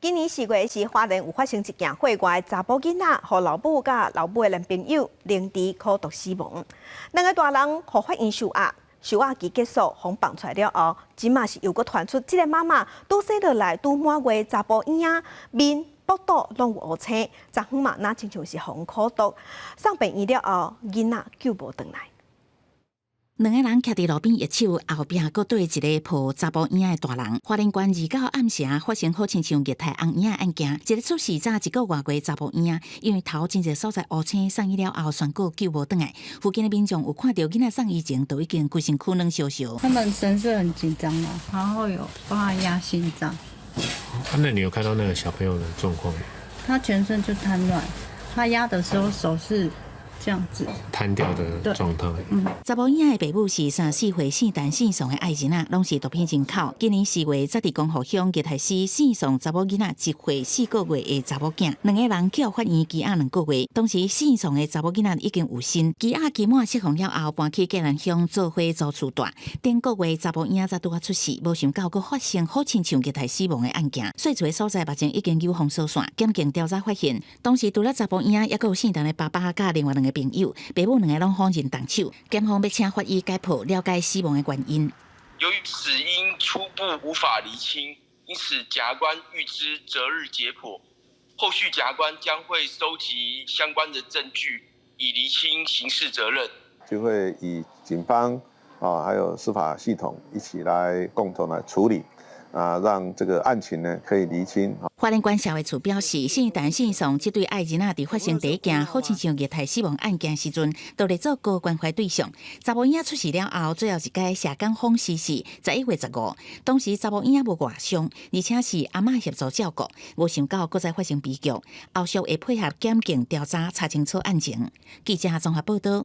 今年4月時，花蓮有發生一件血外查埔囡仔，予老母佮老母的男朋友凌遲苦毒死亡。兩个大人予法院收押，收押期結束，予放出來了後，這馬是又閣傳出這个媽媽拄生落來拄滿月查埔嬰仔面、腹肚攏有烏青，昨昏嘛若親像是予人苦毒，送病院了後，囡仔救無轉來。兩个人徛佇路邊握手，後壁閣綴一个抱查埔嬰仔的大人。花蓮縣29暗暝發生好親像虐待翁嬰仔案件，一个出世才一個外月查埔嬰仔，因為頭真濟所在烏青，送醫了後宣告救無轉來。附近的民眾有看著囡仔送醫前，就已經規身軀軟燒燒。他們神色很緊張啊，然後有幫他壓心臟。啊，那你有看到那個小朋友的狀況嗎？他全身就癱軟，他壓的時候手是這樣子癱掉的狀態。嗯，查某嬰仔的爸母是34歲姓陳姓宋的愛人仔，攏是毒品人口。今年4月，才佇光復鄉虐待死姓宋查某囡仔1歲4個月的查某囝，兩个人予法院羈押2個月。當時姓宋的查某囡仔已經有身，羈押期滿釋放了後，搬去嘉南鄉做伙租厝蹛。頂個月查某嬰仔才拄仔出世，無想到閣發生好親像虐待死亡的案件。訴追所在目前已經有封鎖線，檢警調查發現，當時除了查埔嬰仔，猶閣有姓陳的爸爸佮另外兩个朋友，爸母兩个攏否認動手，檢方欲請法醫解剖了解死亡的原因。由於死因初步無法釐清，因此檢察官預知擇日解剖，後續檢察官將會收集相關的證據，以釐清刑事責任。就會以警方啊，還有司法系統一起來共同來處理。啊，讓這個案情呢可以釐清。花蓮縣社會處表示，姓陳姓宋這對愛人仔佇發生第一件好親像虐待死亡案件時陣，都列做高關懷對象。查某嬰仔出世了後，最後一擺謝江風逝世11月15，當時查某嬰仔無外傷，而且是阿嬤協助照顧，無想到閣再發生悲劇。後續會配合檢警調查，查清楚案情。記者綜合報道。